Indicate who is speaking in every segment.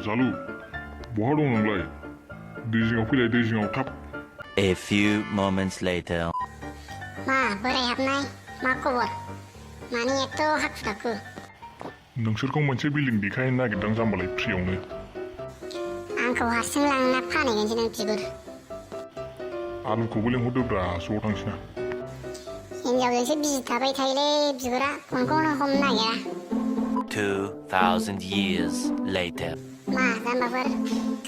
Speaker 1: जालु बहा दं नोंलाय दै जिङाव फैलाय दै जिङाव थाब
Speaker 2: A few moments later
Speaker 3: मा बोराय हाबनाय मा खबर मानि एथ' हाखु दाखु
Speaker 1: नोंसोरखौ मोनसे बिल्डिं देखायनो नागिरदों जाम्बालाय फ्रियावनो
Speaker 3: आंखौ हारसिं लांना फानहैगोनसै नों बिगुर
Speaker 1: आलुखौबो लेंहरदोब्रा ज' थांसैना
Speaker 3: हिनजावजोंसो बिजि थाबाय थायोलै बिगुरा फनखौनो हमनो नागिरा
Speaker 2: 2000 years later
Speaker 3: मा जाम्बाफोर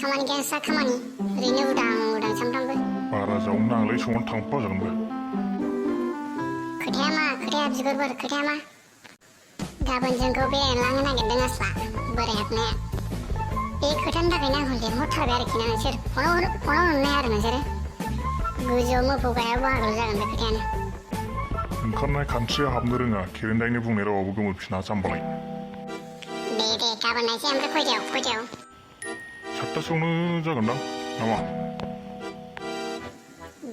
Speaker 3: खामानि गैयासा खामानि ओरैनो उदां उदां सानफ्रामबो
Speaker 1: बारा जावनो नाङालै संनानै थांफाजागोनबो
Speaker 3: खोथाया बिगुरफोर खोथाया मा गाबोन जोंखौ बेरायनो लांनो नागिरदों आस्ला बोराय हाबनाया बे खोथानि थाखायनो आंखौ लेंहरथारबाय आरोखि ना नोंसोर फनाव नुनाय आरो नोंसोरो गोजौआव मोफौ गायाव बाहागो जागोन बे खोथायानो
Speaker 1: ओंखारनाय खानस्रिया हाबनो रोङा खेरेन्दायनि बुंनाय रावाबो गोमोफिना जाम्बालाय
Speaker 3: दे गाबोन नायसै ओमफ्राय खयथायाव
Speaker 1: 7टासोआवनो जागोनदां नामा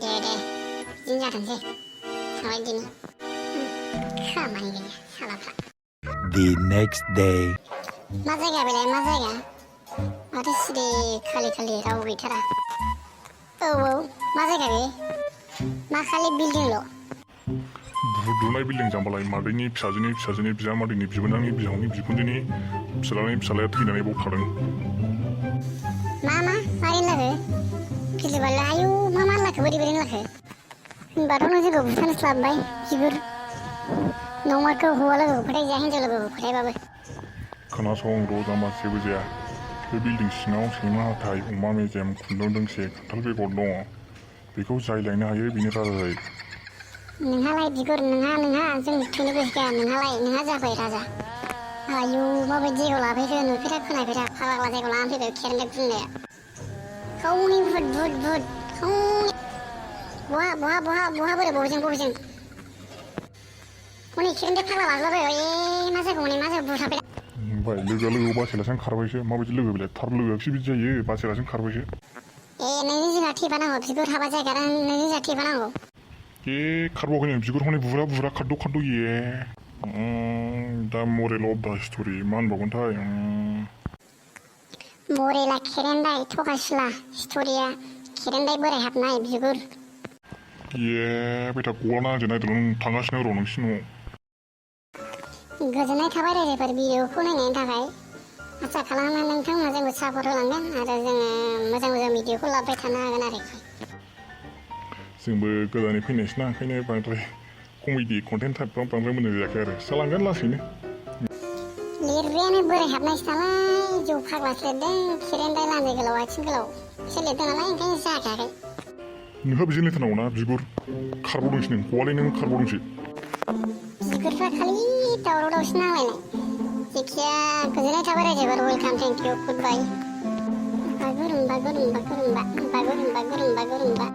Speaker 3: दे बिदिनो जाथोंसै थाबाय दिनै खामानि गैया सालाफ्रा
Speaker 2: The next day
Speaker 3: मा जायगा बेलाय मा जायगा माथो सिरि खालि रावबो गैथारा औ मा जायगा बे मा खालि बिल्डिंल'
Speaker 1: बुहुद बिल्डिं जाम्बालाय मादैनि फिसाजोनि बिजामादैनि बिबोनांनि बिहावनि बिखुनजोनि फिसालाया थैनानै बाव थादों
Speaker 3: मारै लाखो गिलुबालु आयु मा लाखो बोरै लाखो होनबाथ' नों जोंखौ बुथारस्लाबबाय बिगुर नंमारखौ हौवा लोगोखौ फोथायजाया हिनजाव लोगोखौ फोथायबाबो
Speaker 1: खोनासं र' जाम्बा जेबो जाया बे बिल्डिं सिङाव सैमा हाथाय अमा मेजेम खुन्दुं दोंसे खान्थाल बेगर दङ बेखौ जाय लायनो हायो बेनो राजा जायो
Speaker 3: नोंहालाय बिगुर नोंहा जों थैनो गोसो गैया नोंहा जाबाय राजा आयु माबायदि जायगायाव लाफैखो नुफेरा खोनाफेरा फाग्ला जायगायाव लानानै फैबाय खेरेन्दाय बुंनाया गावनि बुद बहा बोरै बबेजों हनै खेरेन्दाय फाग्ला लाजोबबाय मा जायगायाव बुथारबाय
Speaker 1: ओमफ्राय लोगो बासै लासिनो खारबायसो माबायदि लोगो बेलाय थार लोगोआसो बिदि जायो बासै लासिनो खारबायसो
Speaker 3: नोंनि जोंहा थैफानांगौ बिगुर हाबा जायगा नोंनि जोंहा थैफानांगौ
Speaker 1: खारबावखै नों बिगुर हनै बुरा खारद' ये दा मरेल अफ दा स्ट'रि मा होनबावगोनथाय
Speaker 3: मरेला खेरेन्दाय थगायसुला स्ट'रिया खेरेन्दाय बोराय हाबनाय बिगुर
Speaker 1: बेथा गला नांजों नायदों थांगासिनो र' नोंसिनि न'आव
Speaker 3: गोजोननाय थाबाय रायजोफोर भिडिअखौ नायनायनि थाखाय आसा खालामो नोंथांमोना जोंखौ सापर्ट होलांगोन आरो जोङो मोजां भिडिअखौ लाबोबाय थानो हागोन आरोखि
Speaker 1: जोंबो गोदानै फैनायसोना ओंखायनो बांद्राय कमेडि कन्टेन्ट टाइपफ्राव बांद्राय मोजां जायाखै आरो जालांगोन लासैनो
Speaker 3: लिरग्रायानो बोराय हाबनायसो नालाय जौ फाग्लासो लिरदों खेरेन्दाय लान्जाय गोलाव आथिं गोलाव एसे लिरदों नालाय ओंखायनो जाखायाखै
Speaker 1: नोंहा बिदि लिरथारनांगौ ना बिगुर खारबावदोंसो नों हौवालाय नों खारबावदोंसो
Speaker 3: बिगुरफ्रा खालि दावराव-दावसि नांलायनाय जेखिया गोजोननाय थाबाय रायजोफोर welcome thank you good bye Bagurumba